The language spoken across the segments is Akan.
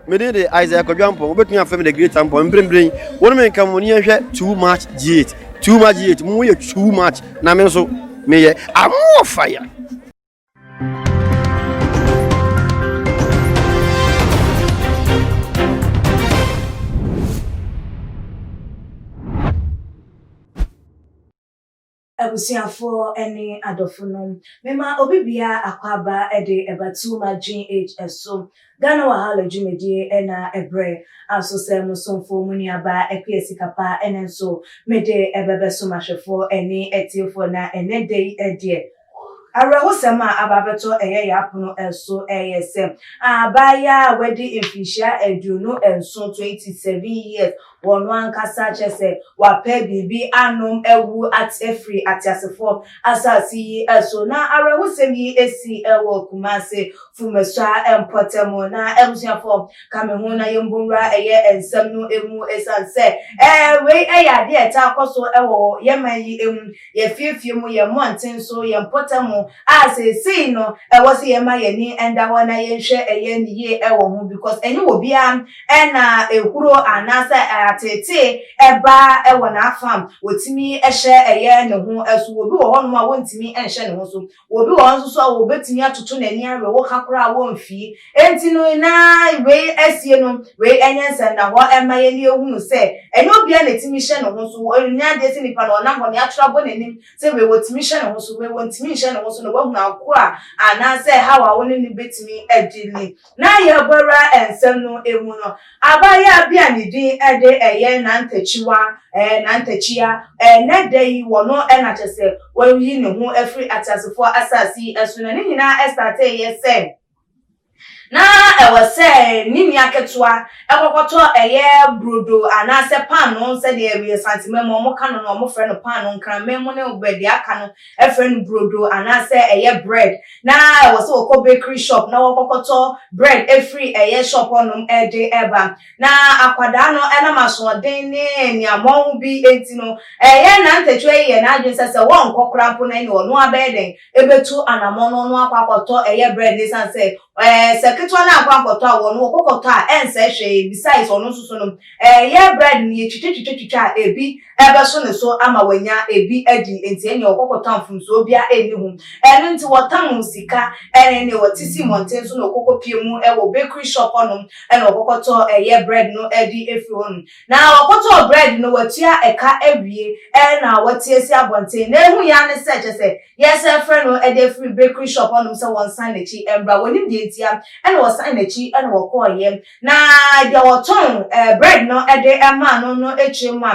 Me din de Isaiah Kwadwo Ampong, wobɛtumi afrɛ me The Great Ampong. Mprempren, wo ne me nka mo ne yɛnhwɛ Too Much G8. Too Much G8, mo yɛ too much, na me nso meyɛ I'm fire. Abusuafoɔ ne adɔfonom, mema obi biara akwaaba de ɛba Too Much GH so. Ghana Wahala dwumadie na ɛbrɛ aso sɛ mo somfoɔ mo nuabaa Akua Sikapa ɛnɛ nso mede ɛbɛbɛsom ahwɛfoɔ ne atiefoɔ na ɛnɛ da yi deɛ Awerɛhosɛm a aba abɛtɔ ɛyɛ yɛn apono so yɛ sɛ, abaayewa a wadi mfirihyia 27, 27 years, ɔno ankasa kyerɛ sɛ wapɛ biribi anom awu afiri ateasefoɔ asase yi so. Na awerɛhosɛm yi sii wɔ Kumasi, Fumasua mpɔtam. Na abusuafoɔ, ka me ho na yɛmmɔ nwura ɛyɛ nsɛm no mu ɛsiane sɛ wei yɛ adeɛ a ɛtaa kɔ so wɔ yɛn man yi mu. Yɛn afiefie mu, yɛn mmɔnten so, yɛn mpɔtam a seesei no ɛwɔ sɛ yɛma yɛn ani da hɔ na yɛnhwɛ ɛyɛ ne yie ɛwɔ ho because ɛnyɛ obiara ɛna ehuro anaasɛ ateetee ɛba ɛwɔ n'afam wɔtumi ɛhyɛ ɛyɛ ne ho ɛso. Obi wɔ hɔnom a wɔntumi ɛnhyɛ ne ho so. Obi wɔ hɔ nso so a wɔbɛtumi atoto n'ani awe wo ka koraa a wɔmfii. Enti no na wei asie no, wei ɛnyɛ nsɛnnahɔ ɛma yɛn na yɛhunu sɛ ɛnyɛ obiara na ɛtumi hyɛ ne ho so. Ɛnyɛ adeɛ sɛ nipa no ɔnam hɔ no yɛatwerɛ abɔ n'anim sɛ wei wɔtumi hyɛ ne ho so, wei wɔntumi nhyɛ ne ho so na wahunu ako a anaasɛ how a wo ne no bɛtumi adi ni. Na yɛrebɔ awura nsɛm no mu no, abaayewa bi a ne din de ɛyɛ Nantakyiwa, ɛɛ Nantakyia, ɛnnɛ da yi wɔno na kyerɛ sɛ wayi ne ho afiri ateasefoɔ asase yi so, na ne nyinaa starteeɛ sɛ na ɛwɔ sɛ ne nua ketewa kɔkɔtɔ ɛyɛ brodo anaasɛ paanoo sɛdeɛ Asantema mu wɔka no no, wɔfrɛ no paanoo, Nkraman mu ne baabi aka no frɛ no brodo anaasɛ ɛyɛ bread, na ɛwɔ sɛ wɔkɔ bakery shop na wɔkɔkɔtɔ bread ɛfiri ɛyɛ shop hɔnom de ɛba. Na akwadaa no ɛnam asoɔden ne nneɛma bi nti no, ɛyɛ Nantakyiwa yi yɛ n'adwene sɛ sɛ wɔnkɔ koraa mpo no ɛne ɔno abɛyɛ dɛn ɛbɛtu anammɔn no ɔno akɔ akɔtɔ ɛyɛ bread no, ɛsiane sɛ sɛ ketewa no ankɔ ankɔtɔ a wɔno wɔkɔkɔtɔ a ɛnsɛe hwee. Besides, ɔno nso so no ɛyɛ bread no yɛtwitwatwitwatwitwa a ebi ɛbɛso ne so ama wanya ebi adi, nti ɛnea ɔkɔkɔtɔ a mfomsoɔ biara ɛnni ho. Ɛno nti wɔtam sika ɛne ne wɔte si mmɔnten so na ɔkɔkɔ pie mu ɛwɔ bakery shop hɔnom ɛna ɔkɔkɔtɔ ɛyɛ bread no ɛde efiri hɔnom. Na wɔkɔtɔɔ bread no, watua ɛka awie ɛna wɔte asi abɔnten na ehu ya ne sɛ kyɛ sɛ yɛsɛ frɛ no ɛde afiri bakery shop hɔnom sɛ wɔnsan n'akyi ɛmbra. Wɔnim deɛ ntia ɛna wɔsan n'akyi ɛna wɔkɔɔyɛ na deɛ wɔtɔn bread no ɛde ɛmaa no no akyire mu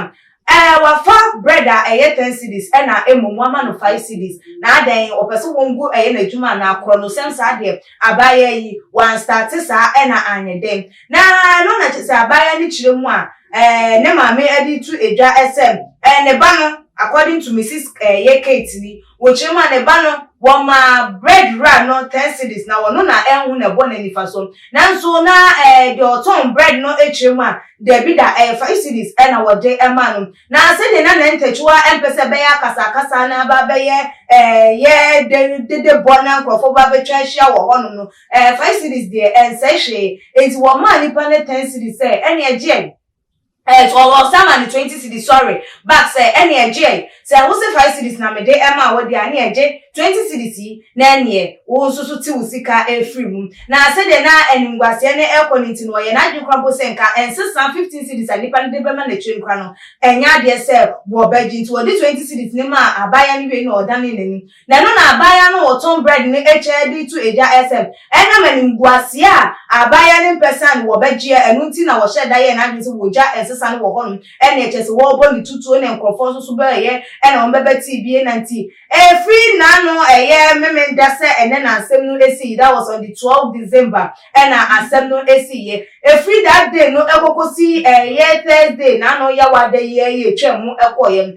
a wafa bread a ɛyɛ 10 cedis ɛna emom wama no 5 cedis. Na adan ɔpɛ sɛ wɔn gu ɛyɛ n'adwuma na akorɔ no sɛm saa deɛ abaayewa yi wɔn start saa ɛna anyɛ den. Na no na kyerɛ sɛ abaayewa no kyerɛ mu a ne maame ɛde tu edwa ɛsɛ ne ba no, according to Mrs ɛyɛ Kate ni, wɔkyerɛ mu a ne ba no wɔma bread wura no 10 cedis na wɔno na ɛnho na ɛbɔ n'anifa so. Nanso na deɛ ɔtɔn bread no akyerɛ mu a dabi da ɛyɛ 5 cedis ɛna wɔde ɛma no. Na sɛdeɛ na Nantakyiwa ɛmpɛ sɛ ɛbɛyɛ akasakasa na aba bɛyɛ yɛ dede bɔ na nkurɔfoɔ ba bɛtwa ahyia wɔ hɔnom no, 5 cedis deɛ ɛnsɛe hwee, nti wɔmaa nipa no 10 cedis sɛ ɛne ɛgyeɛ ɔsan ma ne 20 cedis, sorry, back, sɛ ɛne ɛgyeɛ sɛ wose 5 cedis na mede ɛma wo deɛ a, ne ɛgye 20 cedis yi na ɛneɛ wo nso so te wo sika efiri mu. Na sɛdeɛ na animguaseɛ no ɛkɔ no nti no, ɔyɛ n'adwene koraa mpo sɛ nka ɛnsesa 15 cedis a nipa no de bɛma n'akyire no koraa no ɛnyɛ adeɛ sɛ wɔbɛgye, nti wɔde 20 cedis ne ma abaayewa no wie na ɔdane n'anim. Na ɛno na abaayewa no wɔtɔn bread no akyɛ de to egya ɛsɛ ɛnam animguaseɛ a abaayewa no mpɛ sɛ no wɔbɛgyeɛ ɛno nti na wɔhyɛ da yɛ n'adwene sɛ wɔgya ɛnsesa no wɔ hɔnom ɛna ɛkyɛ sɛ wɔrebɔ ne tutuo na nkurɔfoɔ nso so bɛyɛ ɛna wɔn bɛbɛ tii bie. Na nti efiri n'ano ɛyɛ Memenda sɛ ɛnɛ na asɛm no esi yi, that was on the 12 December ɛna asɛm no esi yɛ. Efiri that day no ɛkɔkɔsi ɛyɛ Thursday n'ano Yawoada yi ɛyɛ etwa mu ɛkɔɔyɛ no,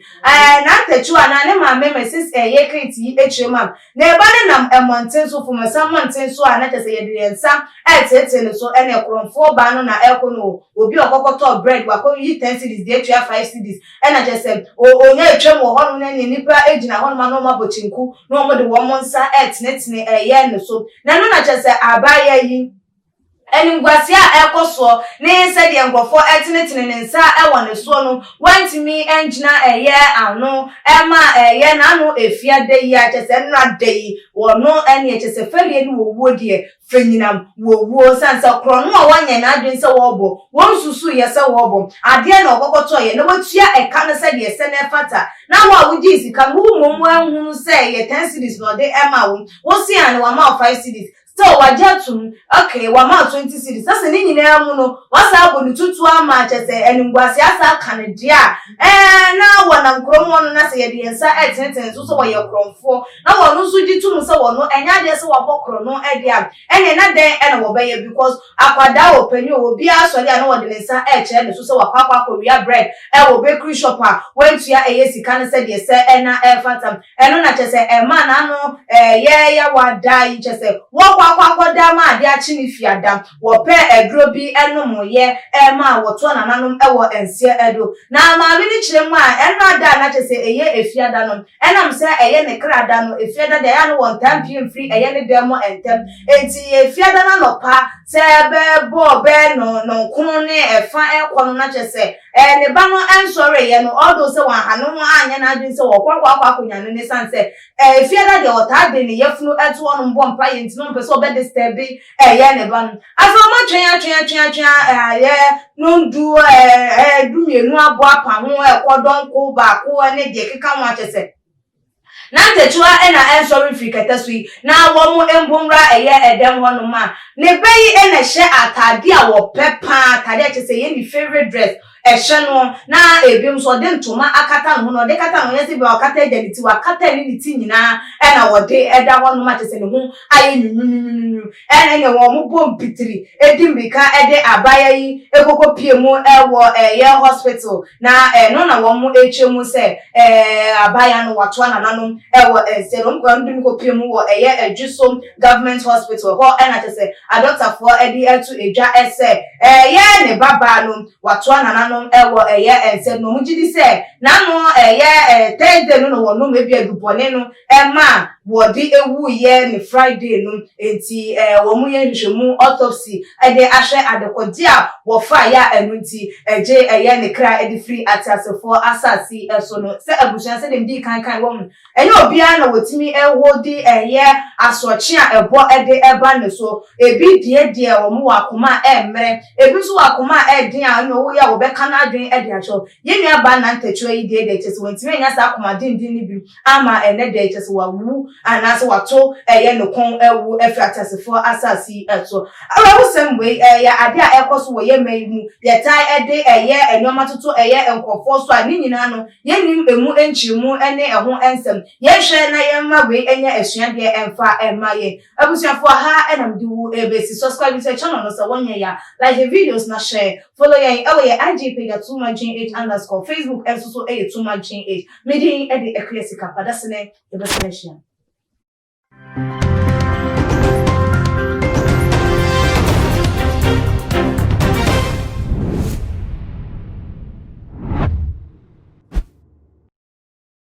Nantakyiwa na ne maame Mrs ɛyɛ Kate yi akyerɛ mu a na ɛba ne nam mmɔnten so, Fomasa mmɔnten so a na kyerɛ sɛ yɛde yɛn nsa ɛretetee ne so ɛna ɛkorɔmfoɔ baa no na ɛrekɔ no obi a ɔkɔkɔtɔɔ bread wakɔ yi 10 cedis deɛ atua 5 cedis ɛna kyerɛ sɛ onya atwam wɔ hɔnom na ne nipa gyina hɔnom a na wɔn abɔ kyenku na wɔn de wɔn nsa ɛretenetene ɛyɛ ne so. Na ɛno na kyerɛ sɛ abaayewa yi Animguaseɛ a ɛrekɔ soɔ ne sɛdeɛ nkurɔfoɔ retenetene ne nsa wɔ ne soɔ no, wantumi angyina ɛyɛ ano ma ɛyɛ n'ano efia da yi a, kyerɛ sɛ nnora da yi, wɔno ɛneɛ kyerɛ sɛ fɛreɛ ne wɔwuo deɛ, fanyinam wɔwuo, sane sɛ korɔno a wanyɛ n'adwene sɛ wɔrebɔ, wɔnsusuiɛ sɛ wɔrebɔ, adeɛ na ɔkɔkɔtɔeɛ na watua ɛka no sɛdeɛ ɛsɛ na ɛfata, na wo a wogyee sika no, wo mmom woanhunu sɛ ɛyɛ ten cedis na ɔde ɛmaa wo, wo se aane wama wo five cedis, Still wagye atum, okay wama wo 20 cedis na sɛ ne nyinaa mu no wasan abɔ ne tutuo ama kyerɛ sɛ animguaseɛ asan aka no deɛ a, ɛɛ na wɔnam kurom hɔ no na sɛ yɛde yɛn nsa ɛretenetene nso sɛ wɔyɛ korɔmfoɔ na wɔn nso gye tom sɛ wɔn ɛnyɛ adeɛ sɛ wɔabɔ korɔno deɛ a, ɛneɛ na dɛn ɛna wɔbɛyɛ because akwadaa o panin o obiara sɔre a na wɔde ne nsa ɛrekyerɛ ne so sɛ wakɔ akɔ akɔwia bread ɛwɔ bakery shop a wantua ɛyɛ sika no sɛdeɛ sɛ ɛna ɛrefata. Ɛno na kyerɛ sɛ ɛmaa n'ano yɛɛ yawa daa yi, kyerɛ sɛ wɔkɔ akɔ akɔda ma ade akye ne fiada. Wɔpɛɛ aduro bi nomoeɛ maa wɔtoa nananom wɔ nseɛ do. Na maame no kyerɛ mu a, ɛnora da a na kyerɛ sɛ ɛyɛ efiada no, ɛnam sɛ ɛyɛ ne kra da no, efiada deɛ ɛyɛ a na wɔntaa mpue mfiri ɛyɛ ne dan mu ntɛm. Enti efiada no anɔpa sɛ bɛbɔɔ bɛɛ nɔnkron ne ɛfa rekɔ no na kyerɛ sɛ Ɛɛ, ne ba no nsɔreeɛ no, although sɛ wanha ne ho anyɛ n'adwene sɛ ɔrekɔ akɔ akɔ akɔnya no no, ɛsiane sɛ ɛɛ Fiada deɛ ɔtaa de ne yafunu to hɔnom bɔ mpaeɛ nti na ɔmpɛ sɛ ɔbɛ disturbe ɛyɛ ne ba no. Afei wɔn atwɛn atwɛn atwɛn atwɛn ayɛ nondu ɛɛ ɛɛ dumienu abɔ apa ho ɛkɔ dɔnko baako ne deɛ ɛkeka ho akyɛ sɛ Na ntakyiwa na ɛnsɔre mfiri kɛtɛ so yi, na wɔn mpo nwura ɛyɛ ɛdɛm hɔ nom a, ne ba yi na ɛhyɛ ataadeɛ a wɔpɛ paa, ataadeɛ a kyerɛ sɛ ɛyɛ ne favourite dress, ɛhyɛ no, na ebinom nso ɔde ntoma akata ne ho, na ɔde kata ne ho, nyɛ sɛ bi a ɔkata agya ne ti, wakata ne ne ti nyinaa ɛna ɔde ɛda hɔ nom a kyerɛ sɛ ne ho ayɛ nwunwunwunwunu, ɛna ɛne wɔn bɔ mpitiri, ɛdi mmirika ɛde abaayewa yi ɛkɔkɔ pie mu ɛwɔ ɛyɛ hospital. Na ɛno na wɔkyerɛ mu sɛ abaayewa no watoa nananom wɔ nsɛ no wɔn de no kɔpie mu wɔ ɛyɛ Adwisom Government Hospital hɔ ɛna kyerɛ sɛ adɔktafoɔ de ato dwa sɛ ɛyɛ ne ba baa no watoa nananom wɔ ɛyɛ nsɛ no wɔn gye di sɛ n'ano ɛyɛ Thursday no na wɔnom ebi adubɔne no ɛma wɔde wuiɛ ne Friday no nti wɔyɛ nhwehwɛmu, autopsy, de ahwɛ adekode a wɔfaeɛ a ɛno nti ɛgye ɛyɛ ne kra de firi ateasefoɔ asase so no. Sɛ abusua sɛdeɛ medii kan kae wɔn ɛnyɛ obiara na wɔtumi holdi ɛyɛ asorɔkye a ɛbɔ de ba ne so. Ebi deɛ deɛ wɔn wɔ akoma a ɛmmerɛ, ebi nso wɔ akoma a ɛden a ɛna woyɛ a wɔbɛka n'adwene de akyerɛ wo. Yɛn nua baa Nantakyua yi deɛ deɛ kyerɛ sɛ wantumi annya saa akoma denden no bi ama ɛnnɛ da yi, kyerɛ sɛ wawu anaasɛ wato ɛyɛ ne kɔn awu afiri ateasefoɔ asase yi so. Awerɛhosɛm wei ɛyɛ adeɛ a ɛrekɔ so wɔ yɛn man yi mu. Yɛtaa de ɛyɛ nneɛma toto ɛyɛ nkurɔfoɔ so a ne nyinaa no yɛnnim ɛmu nkyerɛmu ne ɛho nsɛm. Yɛnhwɛ na yɛmma wei nyɛ asuadeɛ mfa mma yɛn. Abusuafoɔ ha na mede wo rebɛsi. Subscribe to channel no sɛ wonyɛ yɛ a, like videos na share. Follow yɛn ɛwɔ yɛn IG page at toomagh underscore, Facebook nso so ɛyɛ toomagh. Me din de Akua Sika, Padasene, yɛbɛsan ahyia.